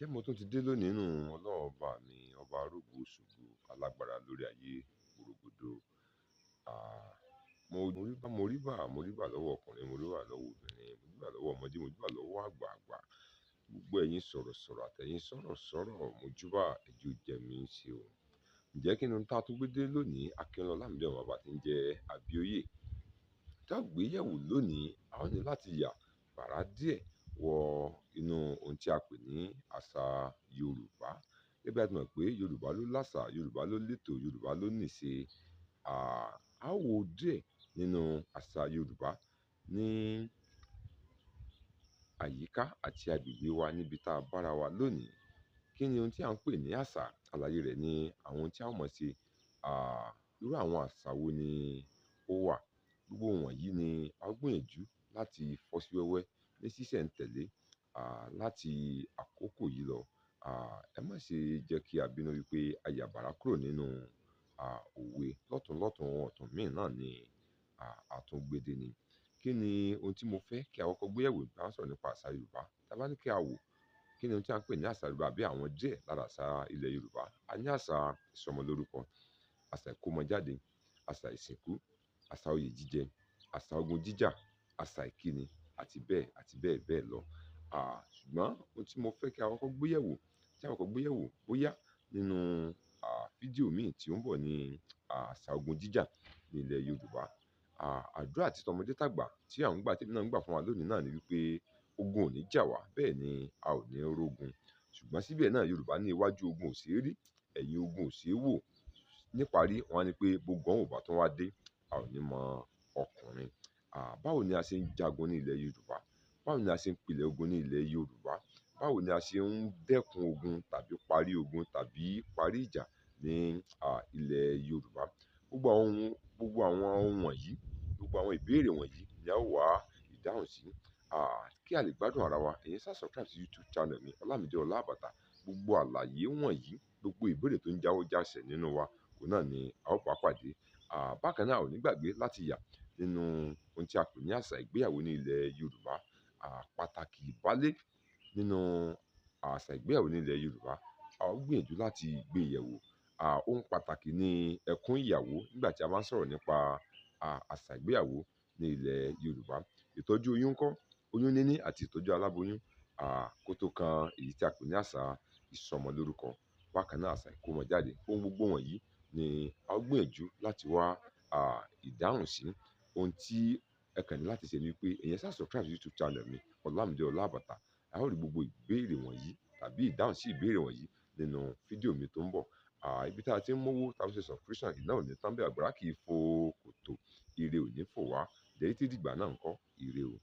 Ǹjẹ́ mo tún ti dé lónìí nù? Ọlọ́run ọba mi, ọba arógo ṣògo, alágbára lórí ayé, gbòrògbòdò. Mo rí bá, mo rí bá, mo rí bá lọ́wọ́ ọkùnrin, mo rí bá lọ́wọ́ obìnrin, mo rí bá lọ́wọ́ ọmọdé, mo rí bá lọ́wọ́ àgbààgbà. Gbogbo ẹ̀yin sọ̀rọ̀sọ̀rọ̀ àtẹ̀yin sọ̀rọ̀sọ̀rọ̀, mo júbà ẹjú jẹ mí ṣe o. Ǹjẹ́ kí ni ohun tá a tún gbé dé lónìí? Akínọlá Ọlámídé ọmọ bàbá tí ń jẹ́ Abíóyè. Tá a gbé yẹ̀wò lónìí, a ó ní láti yà bàrá díẹ̀ wọ inú ohun tí a pè ní àṣà Yorùbá. Gẹ́gẹ́ bí a ti mọ̀ pé Yorùbá ló láṣà, Yorùbá ló létò, Yorùbá ló nìṣe. A ó wo díẹ̀ nínú àṣà Yorùbá ní àyíká àti agbègbè wa níbi tá a bára wa lónìí. Kí ni ohun tí à ń pè ní àṣà? Àlàyé rẹ̀ ní àwọn ohun tí a ó mọ̀ ṣe. Irú àwọn àṣà wo ni ó wà? Gbogbo wọ̀nyí ni a ó gbìyànjú láti fọ́ sí wẹ́wẹ́ ní ṣísẹ̀ntẹ̀lé, láti àkókò yìí lọ. Ẹ má ṣe jẹ́ kí a bínú wípé a yà bàrá kúrò nínú, òwe lọ́tùn-lọ́tùn ọ̀tún míì náà ni, àtúngbédé ni. Kí ni ohun tí mo fẹ́ kí a kọ́kọ́ gbé yẹ̀wò bá ń sọ̀rọ̀ nípa àṣà Yorùbá? Tí a bá ní kí a wò, kí ni ohun tí à ń pè ní àṣà Yorùbá àbí àwọn díẹ̀ lára àṣà ilẹ̀ Yorùbá? A ní àṣà ìsọmọlórúkọ, àṣà ìkómọjáde, àṣà ìsìnkú, àṣà oyè jíjẹ, àṣà ogun jíjà, àṣà ìkíni àti bẹ́ẹ̀ àti bẹ́ẹ̀ bẹ́ẹ̀ lọ. Ṣùgbọ́n ohun tí mo fẹ́ kí a kọ́kọ́ gbé yẹ̀wò, tí a kọ́kọ́ gbé yẹ̀wò bóyá nínú, fídíò míì tí ó ń bọ̀ ní, àṣà ogun jíjà ní ilẹ̀ Yorùbá. Àdúrà tí tọmọdé tàgbà tí à ń gbà tí èmi náà ń gbà fún wa lónìí náà ni wípé ogun ò ní jà wá, bẹ́ẹ̀ ni a ò ní rógun. Ṣùgbọ́n síbẹ̀ náà Yorùbá ní iwájú ogun ò ṣe é rí, ẹ̀yìn ogun ò ṣe é wò. Níparí, wọ́n á ní pé gbogbo ọ̀hún ò bá tún wá dé, a ò ní mọ ọkùnrin. Báwo ni a ṣe ń jagun ní ilẹ̀ Yorùbá? Báwo ni a ṣe ń pilẹ̀ ogun ní ilẹ̀ Yorùbá? Báwo ni a ṣe ń dẹ́kun ogun tàbí parí ogun tàbí parí ìjà ní, ilẹ̀ Yorùbá? Gbogbo àwọn ohun, gbogbo àwọn ohun wọ̀nyí, gbogbo àwọn ìbéèrè wọ̀nyí ni a ó wá ìdáhùn sí. Kí a lè gbádùn ara wa, ẹ̀yin ṣá subscribe sí YouTube channel mi, Ọlámídé Ọlábàtà. Gbogbo àlàyé wọ̀nyí, gbogbo ìbéèrè tó ń jáwọ́ jásẹ̀ nínú wa, òun náà ni a ó bá pàdé. Bákan náà, a ò ní gbàgbé láti yà nínú ohun tí a pè ní àṣà ìgbéyàwó ní ilẹ̀ Yorùbá. Pàtàkì ìbálé nínú àṣà ìgbéyàwó ní ilẹ̀ Yorùbá. A ó gbìyànjú láti gbé yẹ̀wò. Ohun pàtàkì ni ẹkún ìyàwó nígbà tí a bá ń sọ̀rọ̀ nípa, àṣà ìgbéyàwó ní ilẹ̀ Yorùbá. Ìtọ́jú oyún ńkọ́, oyún níní àti ìtọ́jú aláboyún, kó tó kan èyí tí a pè ní àṣà ìsọmọlórúkọ. Bákan náà àṣà ìkómọjáde. Ohun gbogbo wọ̀nyí ni a ó gbìyànjú láti wá, ìdáhùn sí. Ohun tí ẹ kàn ní láti ṣe ni wípé ẹ̀yin ṣá subscribe sí YouTube channel mi, Ọlámídé Ọlábàtà. A ó rí gbogbo ìbéèrè wọ̀nyí tàbí ìdáhùn sí ìbéèrè wọ̀nyí nínú fídíò mi tó ń bọ̀. Ibi tí a ti ń mówó, tí a fi ṣe subscription, iná ò ní tán bí àgbàrá kì í fo kòtò, ire ò ní fò wá. Ǹjẹ́ títí dìgbà náà ńkọ́, ire o.